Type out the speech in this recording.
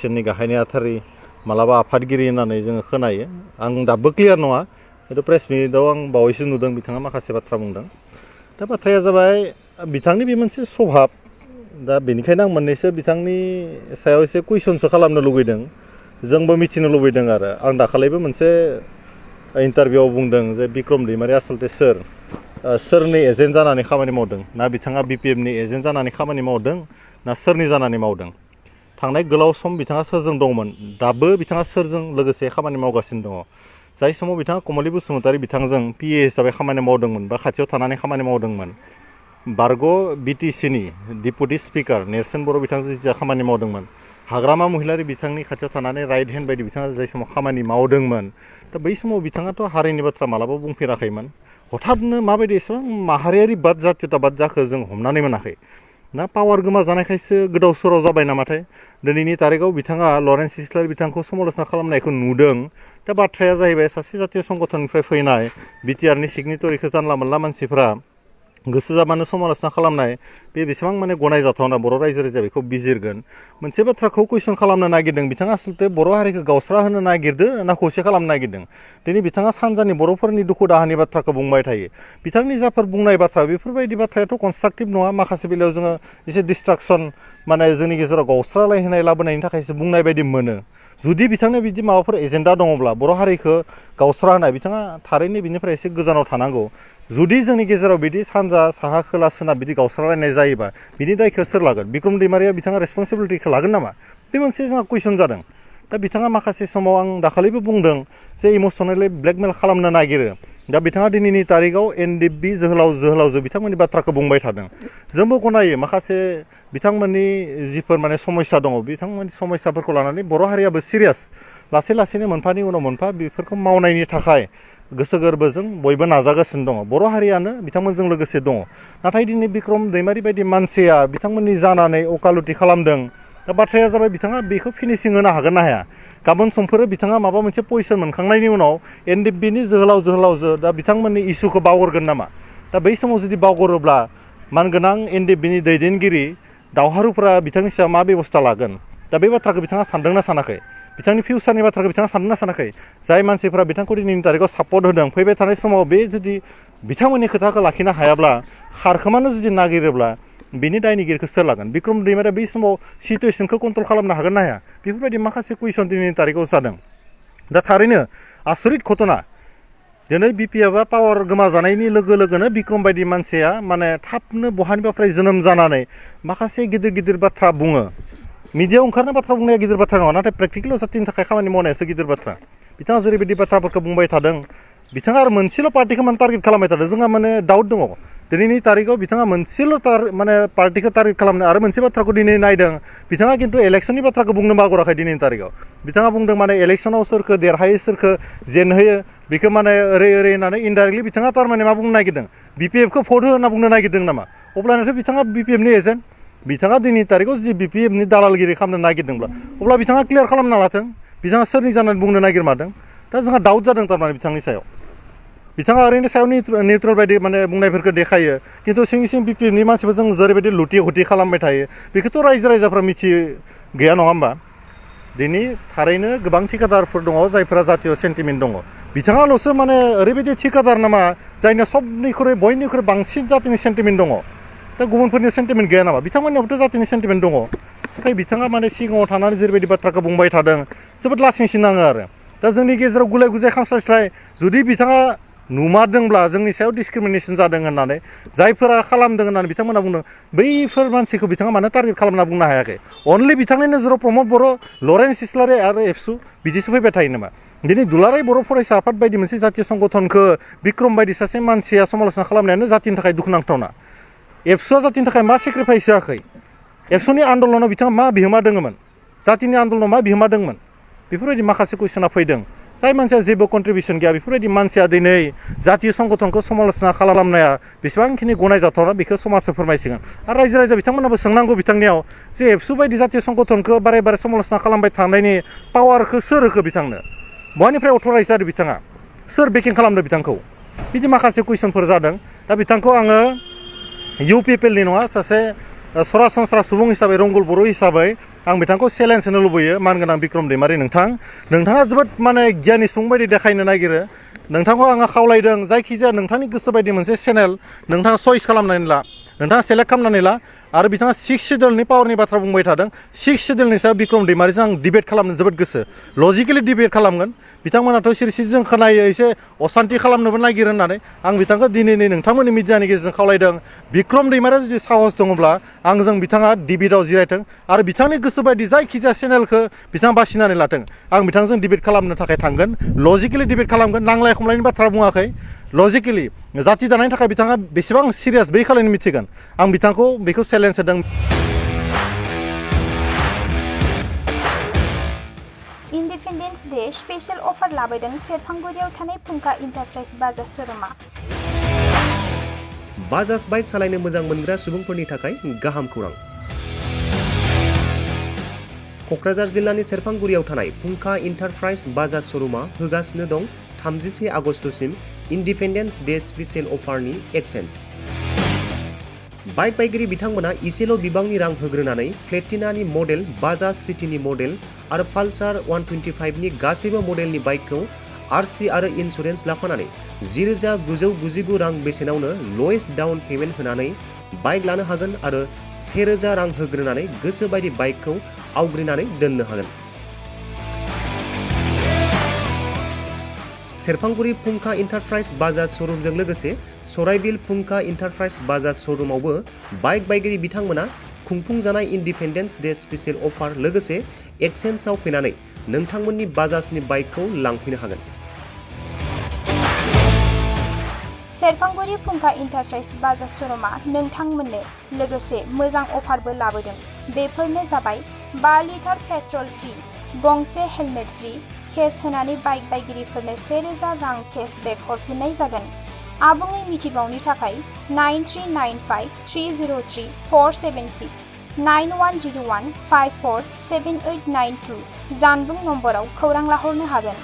फाउन्डेसननि गाहाय नेहाथारि मालाबा आफादगिरि होननानै जोङो खोनायो आं दाबो क्लियार नङा खिन्थु प्रेस मिटआव आं बावैसो नुदों बिथाङा माखासे बाथ्रा बुंदों दा बाथ्राया जाबाय बिथांनि बे मोनसे स्वभाब दा बेनिखायनो आं मोननैसो बिथांनि सायाव एसे कुइसनसो खालामनो लुबैदों जोंबो मिथिनो लुबैदों आरो आं दाखालिबो मोनसे इन्टारभिउआव बुंदों जे बिक्रम दैमारि आसलते सोरनि एजेन्ट जानानै खामानि मावदों ना बिथाङा बिपिएफनि एजेन्ट जानानै खामानि मावदों ना सोरनि जानानै मावदों थांनाय गोलाव सम बिथाङा सोरजों दंमोन दाबो बिथाङा सोरजों लोगोसे खामानि मावगासिनो दङ जाय समाव बिथाङा कमलि बसुमतारी बिथांजों पिए हिसाबै खामानि मावदोंमोन बा खाथियाव थानानै खामानि मावदोंमोन बारग' बिटिसिनि डिपुटि स्पिकार नेर्सोन बर' बिथांजों जिथिया खामानि मावदोंमोन हाग्रामा महिलारि बिथांनि खाथियाव थानानै राइट हेन्ड बायदि बिथाङा जाय समाव खामानि मावदोंमोन दा बै समाव बिथाङाथ' हारिनि बाथ्रा मालाबा बुंफेराखैमोन हठाथनो माबायदि एसेबां माहारियारि बाद जातीयताबाद जाखो जों हमनानै मोनाखै ना पावार गोमाजानायखायसो गोदाव सोराव जाबाय नामाथाय दिनैनि तारिखआव बिथाङा लरेन्स इस्लारि बिथांखौ समालोचना खालामनायखौ नुदों दा बाथ्राया जाहैबाय सासे जातीय संगठननिफ्राय फैनाय बिटिआरनि सिगनेटरिखौ जानला मोनला मानसिफ्रा गोसो जाबानो समालोचना खालामनाय बे बेसेबां माने गनायजाथावना बर' रायजो राजाया बेखौ बिजिरगोन मोनसे बाथ्राखौ कुइसन खालामनो नागिरदों बिथाङा आसलते बर' हारिखौ गावस्रा होनो नागिरदों ना खौसे खालामनो नागिरदों दिनै बिथाङा सानजानि बर'फोरनि दुखु दाहानि बाथ्राखौ बुंबाय थायो बिथांनि जाफोर बुंनाय बाथ्रा बेफोरबायदि बाथ्रायाथ' कनस्ट्राक्टिभ नङा माखासे बेलायाव जोङो एसे डिस्ट्राक्सन माने जोंनि गेजेराव गावस्रालायहोनाय लाबोनायनि थाखायसो बुंनाय बायदि मोनो जुदि बिथांनि बिदि माबाफोर एजेन्डा दङब्ला बर' हारिखौ गावस्रा होनाय बिथाङा थारैनो बिनिफ्राय एसे गोजानाव थानांगौ जुदि जोंनि गेजेराव बिदि सानजा साहा खोला सोनाब बिदि गावस्रालायनाय जायोबा बिनि दायखौ सोर लागोन बिक्रम दैमारिया बिथाङा रेसपन्सिबिलिटिखौ लागोन नामा बे मोनसे जोंहा कुइसन जादों दा बिथाङा माखासे समाव आं दाखालिबो बुंदों जे इमसनेलि ब्लेकमेल खालामनो नागिरो दा बिथाङा दिनैनि तारिखआव एनडिएफबि जोहोलावजो बिथांमोननि बाथ्राखौ बुंबाय थादों जोंबो गनायो माखासे बिथांमोननि जिफोर माने समस्या दङ बिथांमोननि समस्याफोरखौ लानानै बर' हारियाबो सिरियास लासै लासैनो मोनफानि उनाव मोनफा बेफोरखौ मावनायनि थाखाय गोसो गोरबोजों बयबो नाजागासिनो दङ बर' हारियानो बिथांमोनजों लोगोसे दङ नाथाय दिनै बिक्रम दैमारि बायदि मानसिया बिथांमोननि जानानै अकालति खालामदों दा बाथ्राया जाबाय बिथाङा बेखौ फिनिशिं होनो हागोन ना हाया गाबोन समफोर बिथाङा माबा मोनसे पजिसन मोनखांनायनि उनाव एनडिएफबिनि जोहोलावजो दा बिथांमोननि इस्युखौ बावगोरगोन नामा दा बै समाव जुदि बावगरोब्ला मानगोनां एनडिएफबिनि दैदेनगिरि दावहारुफोरा बिथांनि सायाव मा बेबस्था लागोन दा बे बाथ्राखौ बिथाङा सानदोंना सानाखै बिथांनि फिउचारनि बाथ्राखौ बिथाङा सानदोंना सानाखै जाय मानसिफोरा बिथांखौ दिनैनि तारिखआव सापर्ट होदों फैबाय थानाय समाव बे जुदि बिथांमोननि खोथाखौ लाखिनो हायाब्ला खारखोमानो जुदि नागिरोब्ला बिनि दायनिगिरिखौ सोर लागोन बिक्रम दैमारिया बै समाव सिटुवेसनखौ कन्ट्रल खालामनो हागोन ना हाया बेफोरबायदि माखासे कुइसन दिनैनि तारिखआव जादों दा थारैनो आसरित घटना दिनै बिपिएफआ पावार गोमाजानायनि लोगो लोगोनो बिक्रम बायदि मानसिया माने थाबनो बहानिबाफ्राय जोनोम जानानै माखासे गिदिर गिदिर बाथ्रा बुङो मिडियायाव ओंखारनाय बाथ्रा बुंनाया गिदिर बाथ्रा नङा नाथाय प्रेक्टिकेलाव जातिनि थाखाय खामानि मावनायासो गिदिर बाथ्रा बिथाङा जेरैबायदि बाथ्राफोरखौ बुंबाय थादों बिथाङा आरो मोनसेल' पार्टिखौ माने टार्गेट खालामबाय थादों जोंहा माने डाउट दङ दिनैनि तारिखआव बिथाङा मोनसेल' माने पार्टिखौ टार्गेट खालामनो आरो मोनसे बाथ्राखौ दिनै नायदों बिथाङा खिन्थु इलेक्सननि बाथ्राखौ बुंनो बावगाराखै दिनैनि तारिखआव बिथाङा बुंदों माने इलेक्सनाव सोरखौ देरहायो सोरखौ जेनहोयो बेखौ माने ओरै होननानै इनडाइरेक्टलि बिथाङा थारमाने मा बुंनो नागिरदों बिपिएफखौ भट हो होनना बुंनो नागिरदों नामा अब्लानाथ' बिथाङा बिपिएफनि एजेन्ट बिथाङा दिनैनि तारिखआव जुदि बिपिएफनि दालालगिरि खालामनो नागिरदोंब्ला अब्ला बिथाङा क्लियार खालामना लाथों बिथाङा सोरनि जानानै बुंनो नागिरमादों दा जोंहा डाउट जादों थारमाने बिथांनि सायाव बिथाङा ओरैनो सायाव निउट्रेल बायदि माने बुंनायफोरखौ देखायो खिन्थु सिं सिं बिपिएफनि मानसिफोरजों जेरैबायदि लुटि हुथि खालामबाय थायो बेखौथ' रायजो राजाफ्रा मिथि गैया नङा होमबा दिनै थारैनो गोबां ठिकादारफोर दङ जायफोरा जातीय सेन्टिमेन्ट दङ बिथाङाल'सो माने ओरैबायदि ठिकादार नामा जायनिया सबनिख्रुइ बयनिख्रुइ बांसिन जातिनि सेन्टिमेन्ट दङ दा गुबुनफोरनि सेन्टिमेन्ट गैया नामा बिथांमोननियावथ' जातिनि सेन्टिमेन्ट दङ नाथाय बिथाङा माने सिगाङाव थानानै जेरैबायदि बाथ्राखौ बुंबाय थादों जोबोद लासिंसिन नाङो आरो दा जोंनि गेजेराव गुलाय गुजाय खामस्लायस्लाय जुदि बिथाङा नुमारदोंब्ला जोंनि सायाव डिसक्रिमिनेसन जादों होननानै जायफोरा खालामदों होननानै बिथांमोना बुंदों बैफोर मानसिखौ बिथाङा मानो टार्गेट खालामना बुंनो हायाखै अनलि बिथांनि नोजोराव प्रमद बर' लरेन्स इस्लारि आरो एबसु बिदिसो फैबाय थायो नामा दिनै दुलाराय बर' फरायसा आफाद बायदि मोनसे जातीय संगठनखौ बिक्रम बायदि सासे मानसिया समालोचना खालामनायानो जातिनि थाखाय दुखुनांथावना एबसुआ जातिनि थाखाय मा सेक्रिफाइस होआखै एबसुनि आन्दलनाव बिथाङा मा बिहोमा दङमोन जातिनि आन्दलनाव मा बिहोमा दंमोन बेफोरबायदि माखासे कुइसना फैदों जाय मानसिया जेबो कन्ट्रिबिउसन गैया बेफोरबायदि मानसिया दिनै जातीय संगठनखौ समालोचना खालामनाया बेसेबांखिनि गनायजाथावना बेखौ समाजआ फोरमायसिगोन आरो रायजो राजा बिथांमोनाबो सोंनांगौ बिथांनियाव जे एबसु बायदि जातीय संगठनखौ बारे बारे समालोचना खालामबाय थानायनि पावारखौ सोर होखो बिथांनो बहानिफ्राय अथराइज जादों बिथाङा सोर बेकिं खालामदों बिथांखौ बिदि माखासे कुइसनफोर जादों दा बिथांखौ आङो इउ पि पि एल नि नङा सासे सरासनस्रा सुबुं हिसाबै रंगुल बर' हिसाबै आं बिथांखौ चेलेन्ज होनो लुबैयो मानगोनां बिक्रम दैमारि नोंथाङा जोबोद माने गियानि सुबुं बायदि देखायनो नागिरो नोंथांखौ आङो खावलायदों जायखिजाया नोंथांनि गोसो बायदि मोनसे चेनेल नोंथाङा चइस खालामनानै ला नोंथाङा सेलेक्ट खालामनानै ला आरो बिथाङा 6 सिडुलनि पावारनि बाथ्रा बुंबाय थादों 6 सिडुलनि सायाव बिक्रम दैमारिजों आं डिबेट खालामनो जोबोद गोसो लजिकेलि डिबेट खालामगोन बिथांमोनाथ' सिरिसिजों खोनायो एसे असान्ति खालामनोबो नागिरो होननानै आं बिथांखौ दिनैनि नोंथांमोननि मिडियानि गेजेरजों खावलायदों बिक्रम दैमारिया जुदि साहस दङब्ला आंजों बिथाङा डिबेटआव जिरायथों आरो बिथांनि गोसो बायदि जायखिजाया चेनेलखौ बिथाङा बासिनानै लाथों आं बिथांजों डिबेट खालामनो थाखाय थांगोन लजिकेलि डिबेट खालामगोन नांलाय खमलायनि बाथ्रा बुङाखै लजिकेलि जाति दानायनि थाखाय बिथाङा बेसेबां सिरियास बै खालायनो मिथिगोन आं बिथांखौ बेखौ चेलेन्ज होदों इन्डिपेन्डेन्स डे स्पेशल अफार लाबोदों सेरफांगुरियाव थानाय फुंखा इन्टारप्राइज बाजाज श'रुमा बाजाज बाइक सालायनो मोजां मोनग्रा सुबुंफोरनि थाखाय गाहाम खौरां क'क्राझार जिल्लानि सेरफांगुरियाव थानाय फुंखा इन्टारप्राइज बाजाज श'रुमा होगासिनो दं 31 आगस्तसिम इन्डिपेन्डेन्स डे स्पेशल अफारनि एक्सेन्ज बाइक बायगिरि बिथांमोना इसेल' बिबांनि रां होग्रोनानै प्लेटिनानि मडेल बाजाज सिटीनि मडेल आरो पालसार 125नि गासैबो मडेलनि बाइकखौ आरसि आरो इन्सुरेन्स लाफानानै 10,999 रां बेसेनावनो लवेस्ट डाउन पेमेन्ट होनानै बाइक लानो हागोन आरो 1,000 रां होग्रोनानै गोसो बायदि बाइकखौ आवग्रिनानै दोननो हागोन सेरफांगुरि फुंखा इन्टारप्राइज बाजाज श'रुमजों लोगोसे सराइबिल फुंखा इन्टारप्राइज बाजाज श'रुमावबो बाइक बायगिरि बिथांमोना खुंफुंजानाय इन्डिपेन्डेन्स डे स्पेशल अफार लोगोसे एक्सेन्जआव फैनानै नोंथांमोननि बाजाजनि बाइकखौ लांफैनो हागोन सेरफांगुरि फुंखा इन्टारप्राइज बाजाज श'रुमा नोंथांमोननो लोगोसे मोजां अफारबो लाबोदों बेफोरनो जाबाय 5 लिटार पेट्रल फ्रि गंसे हेलमेट फ्रि केस होनानै बाइक बायगिरिफोरनो 1,000 रां केशबेक हरफिननाय जागोन आबुङै मिथिबावनो थाखाय 9395303476 9101547892 जानबुं नम्बराव खौरां लाहरनो हागोन